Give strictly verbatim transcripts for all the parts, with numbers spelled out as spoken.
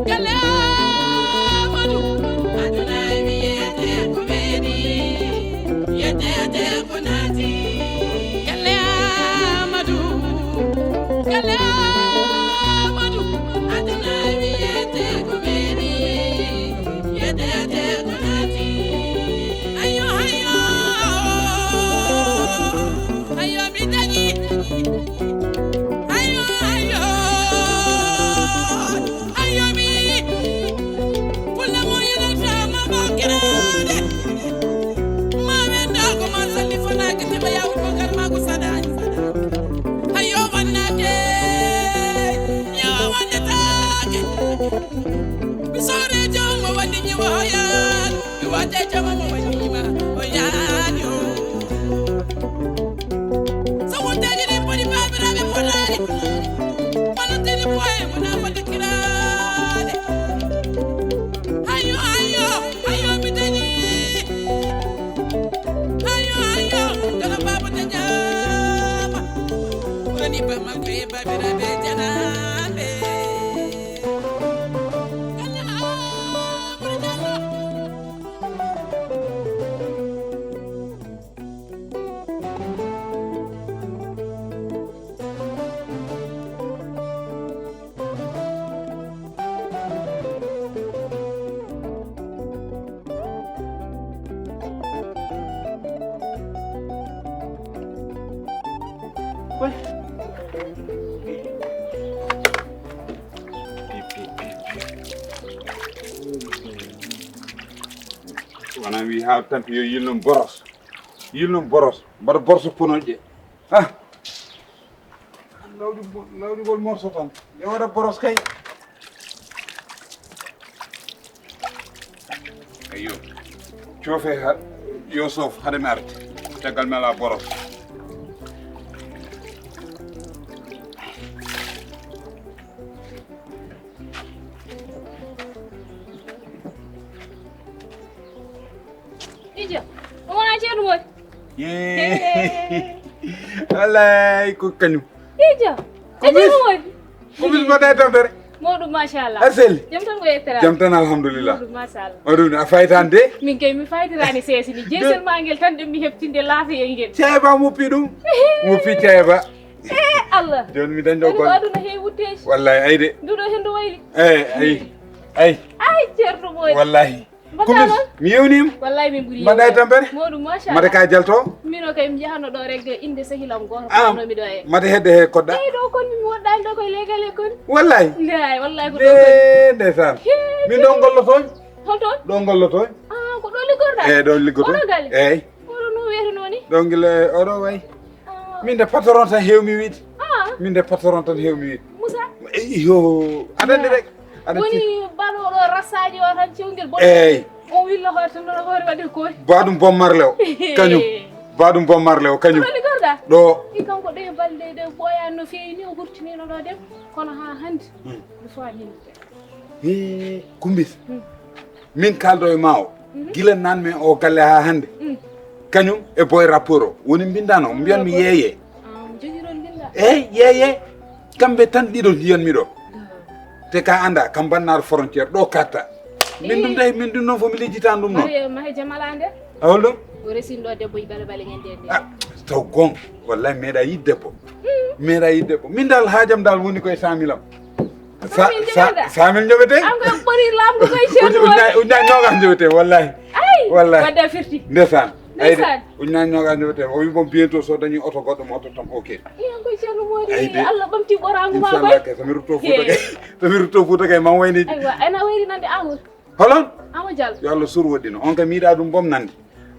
Galle Amadou, aduna mi yete ko weeli, yete yete ko naati. Galle Amadou, galle Amadou, aduna mi yete ko weeli, yete yete ko naati. Ayo, ayo, ayo, mi dañi. Ayo, ayo, ayo, mi. Kulla mo yana sama bakirade. Ma wenda ko ma salli fana ke te baya ko kar ma ko sadani. Ayo, wannate. Ya, wannata ke. Mi sore jom mo wandi ni waya. Mi wate jom mo wandi ma. O ya, yo. So wonteeji ɗi poti baabiraaɓe potaani, kono teni boye wona fodde kiraade. Ayo, ayo, ayo, mi dañi. Ayo, ayo, kono baaba dañaama. Woni ba makko e baabiraaɓe janaaɓe. Kala Amadou Diallo. Wona mi ha tampi yo yilnum boros. Yilnum boros. Mbaɗa boros ponoƴƴe. Ah. Lawdi, lawdi ngol morso tan. Nde waɗa boros kay. Ayyo. Coofe ha, yo soof, hade mi arde. Caggal mi ala boros. Ijo, o wona ceerno Mody? Yee. Wallaay, ko kañum. Ijo, ko e ceerno Mody? Ko bis mbaɗa e tampere? Mawɗum, machallah. A selli? Jam tan ko yettere. Jam tan, alhamdulillah. Mawɗum, machallah. O ɗum, a faytan de? Min kay mi faytirani seesi ni. Jeesel ma ngel tan ɗum mi heɓtinde laafiyel ngel. Ceeba muppi ɗum. Muppi ceeba. Eh, Allah. Jooni mi dañɗo golle. Ko aduna heewi wutteeji. Wallahi, ay de. Nduɗo henndu wayli. Eh, ay. Ay. Ay, ceerno Mody. Wallahi. Mbaɗɗa noon? Mi yewnima. Wallahi min ɓuri mbaɗa e tampere? Mawɗum, machallah. Mbaɗa ka jalto? Mino kay mi jahano ɗo regde inde sehilam goto. Ah, kono mi ɗo e. Mbaɗa hedde he kodda? Eyi ɗo kon mi woɗɗani ɗo koye legale kon. Wallahi. Nday, wallahi ko ɗo kon. Eh, ndeysaan. Min ɗo gollotoon. Holton? Ɗo gollotoon. Ah, ko ɗo liggorɗa? Eh, ɗo liggoto. Oɗo gale? Eyi. Oɗo no wiyata noon ni? Ɗo gila oɗo way. Ah. Min de patron tan hewmi wiide. Ah. Min de patron tan hewmi wiide. Moussa? Eh, yo, aɗa anndi rek. Aɗa woni baɗoɗo rassaaji o tan cewngel boɗo. Eyi. On willa hoore tan ɗo hoore waɗi ko. Ba ɗum Bob Marley o. Kañum. Ba ɗum Bob Marley o, kañum. Ɗo liggorɗa? Ɗo. I kanko ɗo e balɗe ɗe ɓooyaani no feewi ni o hurtiniino ɗo dem. Kono haa hannde. Hmm. Mi faami. Hee, Kumbis. Hmm. Min kaaldo e ma o. Mhm. Gila nan men o galle haa hannde. Hmm. Kañum e boy rapport o. Woni mbindano, mbiyan mi yeeye. Ah, mi jogiron mbinda. Eyi, yeeye. Kamɓe tan ɗiɗo mbiyan mi ɗo. Ah. Te ka anda, kam bannaar frontière, ɗo katta. Min ɗum tawi, min ɗum noon fof mi lijjitan ɗum noon. Mahe, mahe jamala nder. A hol ɗum? O resin ɗo debbo e bale bale ñande nde. Ah, taw gong. Wallahi meeɗa yiɗ debbo. Hmm. Meeɗa yiɗ debbo. Min dal haajam dal woni koye cent mille am. Sa, sa, cent mille njoɓete? An ko ɓuri lamɗo koye ceerno. Ujunnaji, ujunnaji nogas njoɓete, wallahi. Ay, wallahi. Wadde a firti. Ndeysaan. Ay de, ndeysaan. Ujunnaji nogas njoɓete. O wi bon bientôt so dañi oto goɗɗo mo oto tan, ok. Iyan koye ceerno Mody. Ay de. Allah ɓamti ɓorangu ma koy. Inchallah kay, so mi rutto Fuuta kay. So mi rutto Fuuta kay, man wayni. Aywa, ena wayri nande Amadou. Holon? Amadou Diallo. Yo Allah sur woɗɗino. On kam mi yiɗa ɗum bom nande.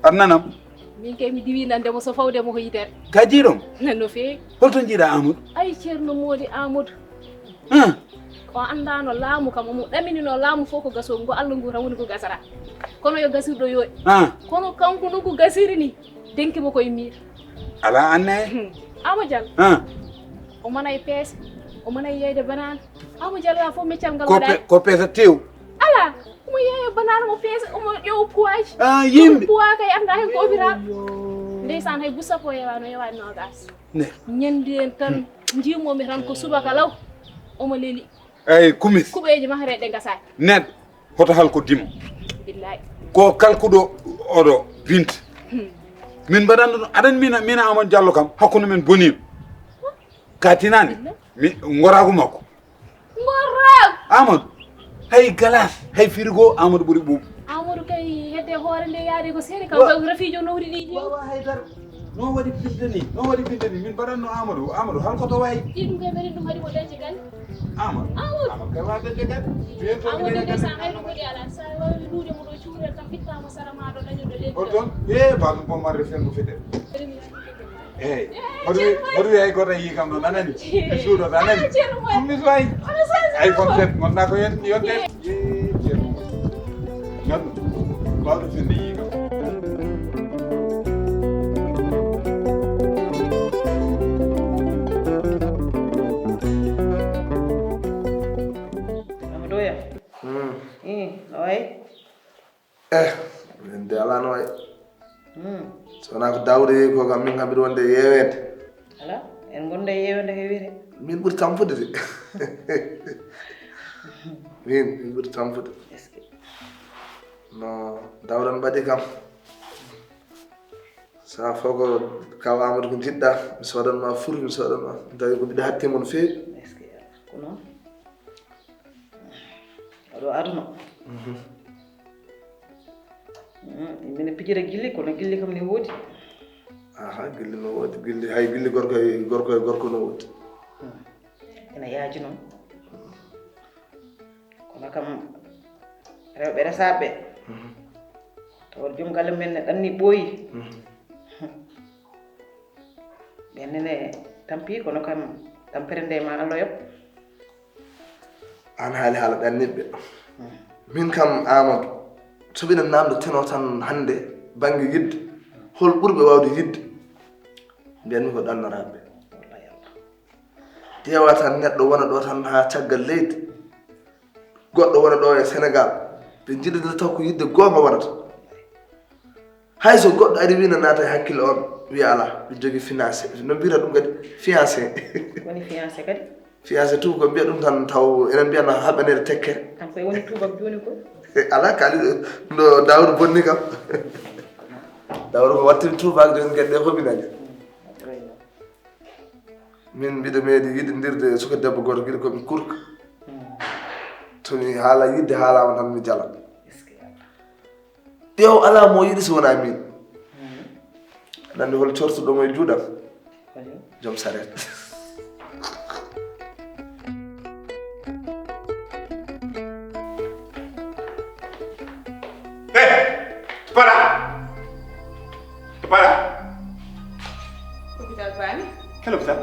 Aɗa nanam? Min kay mi diwi nande mo so fawde mo ko yitere. Ka jiiɗom? No feewi. Holto jiiɗa Amadou? Ay, ceerno Mody Amadou. Hum. O anndaano laamu kam, omo ɗaminino laamu fof ko gasol, ngo Allah ngu tan woni ko gasata. Kono yo gasirɗo yooɗi. Ah. Kono kanko no ngu gasiri ni, denki mo koye miir. Alaa anne? Hmm. Amadou Diallo. Ah. O manay peese, o manay yeeyde banaana. Amadou Diallo, alaa fof meccal ngal ko waɗaani. Pe-, ko peese tew? Alaa. Omo yeeya banaana, omo peesa, omo ƴeewa puwaaji. Ah, yimɓe. Puwaa kay anndaa heen ko o wiraa. Yo. Ndeysaan, hay busa ko yeewaano, yeewaani noogaas. Ne. Ñande en tan, hmm, njiimomi tan ko subaka law, omo leli. Eyyi, kumis. Kuɓeeji mahre ɗe ngasaani. Neɗɗo hoto halko dimo. Billaay. Ko kalkuɗo oɗo binta. Min mbaɗanno ɗum. Aɗan mina, mina Amadou Diallo kam, hakkunde men bonima. Ka tinani. Mi, ngoragu makko. Ngoragu? Amadou, hay galas, hay frigo Amadou ɓuri ɓuuɓ. Amadou kay hedde hoore nde yaade ko seeri kam. Wa- kam rafijo nowri ɗi ƴeew. Wawa haydara. No waɗi binde ni, no waɗi binde ni. Min mbaɗanno Amadou, Amadou halkoto wayi. Ɗi ɗum kay mbeɗen ɗum haɗi ko dañde kadi. Amadou. Amadou. Amadou kay wawa dañde kadi. Amadou ndesan hayɗo goɗi ala. Sa wawi luude mo ɗo cuurel kam ittamo sara ma ɗo dañoɗo leydi. O toon? E ba ɗum bon marre fengo fete. Eyyi. Hoto wi, hoto wi hay goto yii kam ɗon, anani? E suuɗo, anani? Ɗum mi soyi. Ay, kon tet, gonna ko yon, yon tet. Yee, ceerno. Yon, bawɗo fende yii kam. Amadou ya. Hmm. Hmm, oy. Eh, min de alaa no wayi. Hmm. So wonaa ko Daawuda yehi ko kam, min kam mbiɗo wonde e yeeweede. Alaa, en ngonde e yeeweede ko wiyetee? Min ɓuri tampude de. Min, min ɓuri tampude. Est-ce que? No Daawuda no mbaɗi kam. Saha fof ko kaw Amadou ko njiɗɗa, mi soodan ma fur, mi soodan ma. Mi tawi ko mbiɗa hatti mon feewi. Est-ce que ko noon? Oɗo aduna. Mhm. Mm, mine pijira gilli, kono gilli kam ne woodi. Aha, gilli no woodi, gilli, hay gilli gorko e, gorko e gorko no woodi. Hmm. Ina yaaji noon. Kono kam rewɓe resaaɓe. Mhm. Tawa joom galle men ne ɗanni ɓooyi. Mhm. Ɓenne ne tampi, kono kam tampere nde ma Allah yoɓ. An haali haala ɗanniɓɓe. Hmm. Min kam Amadou, so mbiɗa namdo teno tan hannde bannge yidde, hol ɓurɓe waawde yidde? Mbiyanmi ko ɗannoraaɓe. Wallahi Allah. Ƴeewa tan neɗɗo wona ɗo tan haa caggal leydi. Goɗɗo wona ɗo e Sénégal. Ɓe njiɗata taw ko yidde goonga wonata. Hay so goɗɗo ari wii na naata e hakkille on, wiya alaa, mi jogii financé. No mbiyata ɗum kadi? Fiancé. Woni fiancé kadi? Fiancé tout ko mbiya ɗum tan taw enen mbiya no haɓaneede tekkere. Tan koye woni tuubak jooni ko? Alaa kaali no Daawuda bonni kam. Daawuda ko wattiri tuubak jooni kadi ɗe ko minani. Min mbiɗa meeɗi yiɗindirde e suka debbo gooto, giɗo ko mi kurka. Hmm. So mi haala yidde haalaama tan mi jala. Est-ce que Allah? Ƴeew alaa mo yiɗi so wonaa min. Hmm. Aɗa anndi hol cortuɗo mo e juuɗam? Hol? Joom sareet. Eh, tu pars là? Tu pars là? Hôpital Bani. Quel hôpital?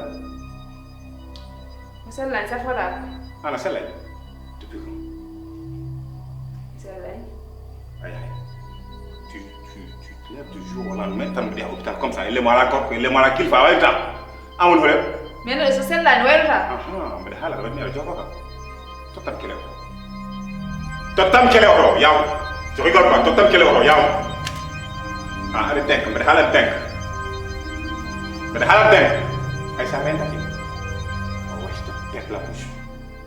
Mo sellaani, safo laaɓa. Ana sellaani? Depuis quand? Mi sellaani. Aïe, aïe. Tu, tu, tu te lèves du jour au lendemain, tan mbiɗa yaha hôpital comme ça. Elle est malade, elle est malade, qu'il faut aller. An woni hoɗo? Min so sellaani wayluta. Aha, mbiɗa haala, aɗa waɗi mi aɗa jooɗo kam. Tottam kele oto. Tottam kele oto, yaw. Je rigole pas, tottam kele oto, yaw. Ah, aɗa denka, mbiɗa haala denka. Mbiɗa haala denka. Ay sa rentaki. Ah ouais, je te pète la bouche.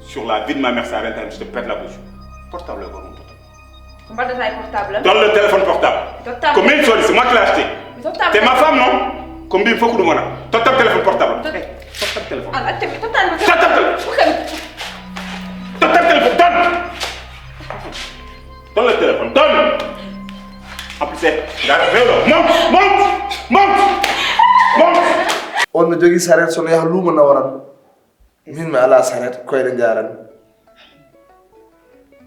Sur la vie de ma mère, sa rentaki, je te pète la bouche. Portable ko ɗum tottam. Ko mbaɗata e portable am? Donne le téléphone portable. Tottam. Ko min soni, c'est moi qui l'ai acheté. Mi tottam. C'est ma femme, non? Ko mbimi fof ko ɗum wona. Tottam téléphone portable. Tot- Eh, tottam téléphone. An acca mi tottam. Tottam téléphone. Ko kadi. Tottam téléphone, donne. Donne le téléphone, donne. En plus, c'est la réunion. Monte, monte, monte, monte. On no jogii sareet, so no yaha luumo nawaran. Min mi alaa sareet, koyɗe njaran.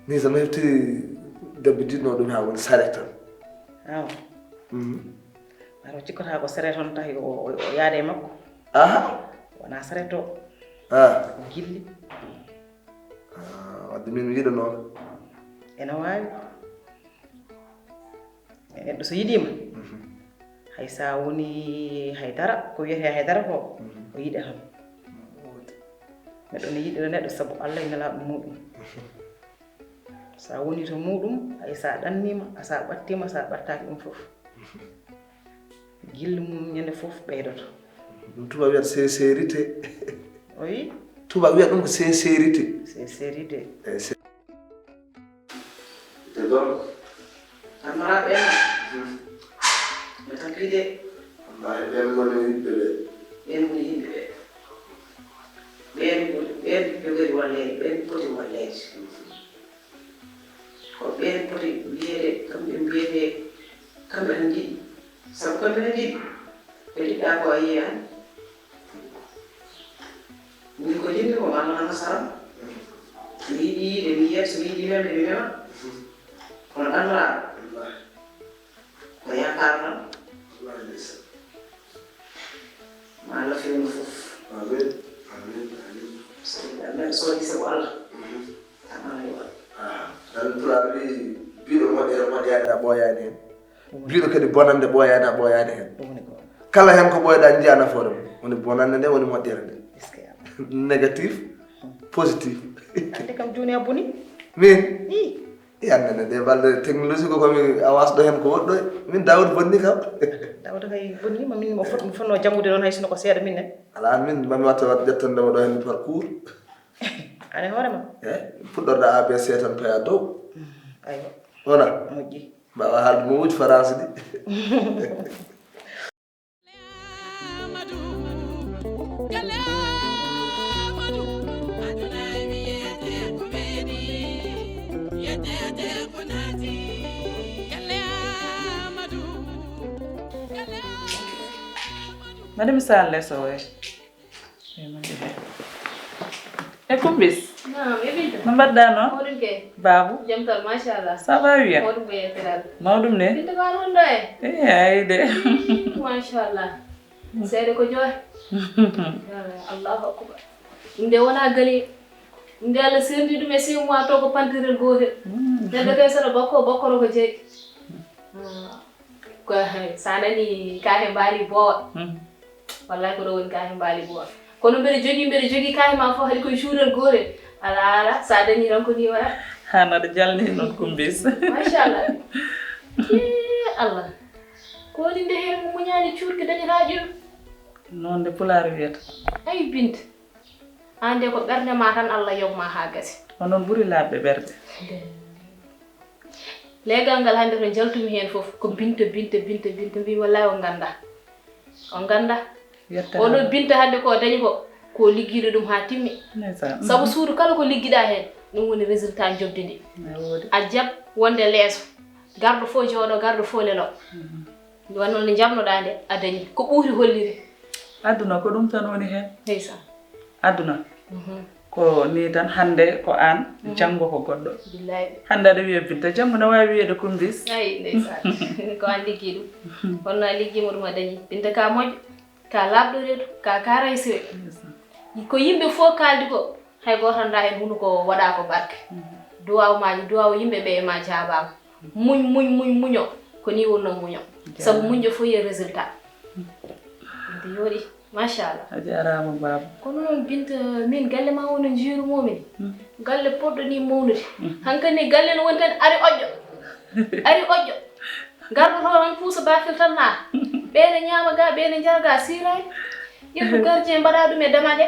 Ni tan mi hefti debbo jiɗno ɗum haa woni sareet tan. Awa. Mhm. Maro cikkata ko sareet on tawi o, o, o yaade e makko. Aha. Wona sareet o. Ah. Ko gilli. Ah, wadde min mi yiɗano. Ena waawi. E neɗɗo so yiɗiima, mhm, hay so a woni hay dara, ko wiyetee hay dara ko, mhm, o yiɗa tan. Neɗɗo ne yiɗira neɗɗo sabu Allah e nelaaɗo muɗum. Mhm. So a woni to muɗum, hay so a ɗanniima, so a ɓattiima, so a ɓattaaki ɗum fof. Mhm. Gilli mum ñande fof ɓeydoto. Ɗum tubaab wiyata sincérité. Oui. Tubaak wiya ɗum ko sincérité. Sincérité. Eyi, c'est... Te ɗon. Tan mara ɓen. Ɓe tan piide. Mbawi ɓen ngoni yimɓe ɓe. Ɓen ngoni yimɓe ɓe. Ɓen ngoni, ɓen ɓe ngoni walleede, ɓen poti walleede. Ko ɓen poti wiyeede, kamɓe mbiyetee, kamɓe no njiɗi. Sabu kamɓe no njiɗi. Ɓe njiɗɗa ko a yiyan. Min ko jiɗmi ko mi Allah nasara. Mi yiɗi yiide, mi yiya, so mi yiɗi memde, mi mema. Kono ɗannooɗo ko yaakaar tan. Ma Allah fewnu fof. Amin. Amin. Amin. So neɗɗo soodi sabu Allah. Tan Allah yoɓat. Ah, tan Pulaar wi, biiɗo moƴƴere moƴƴaani a ɓooyaani heen. Biiɗo kadi bonannde ɓooyaani a ɓooyaani heen. Ɗum woni ko. Kala heen ko ɓooyɗa njiya nafoore mum. Woni bonannde nde, woni moƴƴere nde. Est-ce que Allah? Négatif, positif. Ande kam jooni a boni. Min? Ii. I annene de balɗe technologie ko komi a wasɗo heen ko woɗɗo. Min Daoud bonni kam. Daoud kay bonni ma min mo fot, mi fotno janngude ɗoon hay sinno ko seeɗa min ne. Ala min mami watta wat ƴettande mo ɗo heen parcours. An e hoore ma? Eh, puɗɗorɗa A B C tan paya dow. Aywa. Wona? Moƴƴi. Mbawa haalde mo wuji France ɗi. Madame Sall, so waye. E Kumbis? Naam, e Binta? No mbaɗɗa noon? Mawɗum kay. Baabu? Jam tan, machallah. Ça va bien? Mawɗum ko yettere Allah. Mawɗum ne? Binta ko an woni ɗo e? Eh, ay de. Ii, machallah. Seede ko joy. Allahu akbar. Ɗum de wona gali. Ɗum de Allah sendi ɗum e six mois to ko pantirel gootel. Mm. Neɗɗo kay saɗa bokko, bokkoro ko jeyi. Ah, ko, sa nani ka he mbaali boowa. Mm. Wallahi ko ɗo woni ka he mbaali boowa. Kono mbeɗa jogii, mbeɗa jogii ka he ma fof, haɗi koye cuurel gootel. Ala, ala, sa dañi tan ko ni waɗa. Haa naɗa jalni noon Kumbis. Machallah. Ee, Allah. Ko woni nde heen mo muñaani cuurki dañataa ƴum? Noon de Pulaar wiyata. Ay, Binta. Aan de ko ɓernde ma tan Allah yoɓ ma haa gasi. Onon ɓuri laaɓɓe ɓerɗe. Leegal ngal hannde to njaltumi heen fof ko Binta, Binta, Binta, Binta, mbi wallahi on ngannda. On ngannda. Yettere oɗo Allah. Binta hannde ko dañi ko, ko liggiiɗo ɗum haa timmi. Ndeysaan. Sabu suudu kala ko liggiɗaa heen, ɗum woni résultat njoɓdi ndi. Ne woodi. A jaɓ wonde leeso, garɗo fof jooɗo, garɗo fof lelo. Mhm. Nde wonno nde njaɓnoɗaa nde, a dañi. Ko ɓuuri holliri. Aduna ko ɗum tan woni heen. Ndeysaan. Aduna. Mhm. Ko ni tan, hannde ko aan, mhm, janngo ko goɗɗo. Billahi. Hannde aɗa wiya Binta, janngo ne waawi wiyeede Kumbis. Ay, ndeysaan. Ko aan liggii ɗum. Kono a liggiima ɗum a dañi. Binta ka moƴƴo, ka laaɓɗo reedu, ka karaysire. Ndeysaan. Ko yimɓe fof kaaldi ko, hay gooto anndaa heen hunuko waɗaa ko barke. Mhm. Duwaaw ma, duwaaw yimɓe ɓe e ma jaabaama. Muñ, muñ, muñ, muño. Ko ni wonno muño. Jaaraama. Sabu muñƴo fof yo résultat. Binta yooɗi. Machallah. A jaaraama, baaba. Kono noon, Binta, min galle ma o no njiirumoo-mi ni. Hmm. Galle potɗo ni mawnude. Hmm. Hankadi ni galle no woni tan ari oƴƴo. Ari oƴƴo. Garɗo to tan puusa baafel tan haa. Ɓeene ñaama ga, ɓeene njara ga, siiraani. Ƴettu gardien mbaɗa ɗum e damaɗe.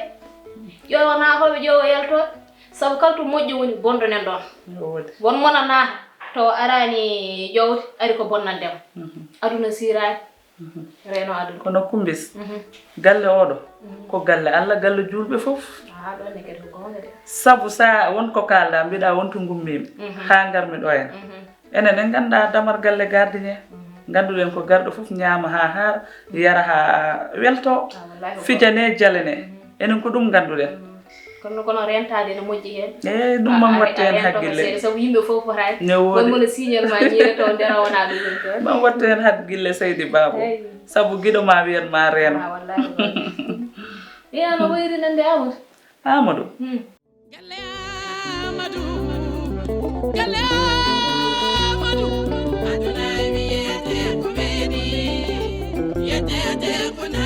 Ƴoowa naatooɓe, ƴoowa yaltooɓe. Sabu kala to moƴƴo woni, bonɗo nan ɗoon. No woodi. Won mona naata, to araani ƴoowde, ari ko bonnande mo. Mhm. Aduna siiraani. Mhm. Reeno aduna. Kono Kumbis, mhm, galle oɗo, mhm, ko galle Allah, galle juulɓe fof. Ah, ɗon ne kadi ko goonga de. Sabu sa won ko kaalɗa, mbiɗa won to ngummiimi, mhm, haa ngarmi ɗo en. Mhm. Enen en ngannda damar galle gardien. Mhm. Ngannduɗen ko garɗo fof ñaama haa haara, yara haa welto, ah, wallahi ko fijane, jalane. Mhm. Enen ko ɗum ngannduɗen. Mhm. Kono, kono rentaade ne moƴƴi heen. Eey, ɗum man watta heen hakkille. Sabu yimɓe fof potaani. Ne woodi. Won mo no signal ma ñiire to ndera wona ɗum ɗum toon. Man watta heen hakkille, Seydi Baabo. Eey. Sabu giɗo ma wiyan ma reeno. Ah, wallahi. Wiya no wayri nande Amadou. Amadou. Hmm. Galle Amadou. Galle Amadou. Aduna wiyete ko meɗi. Yetete ko na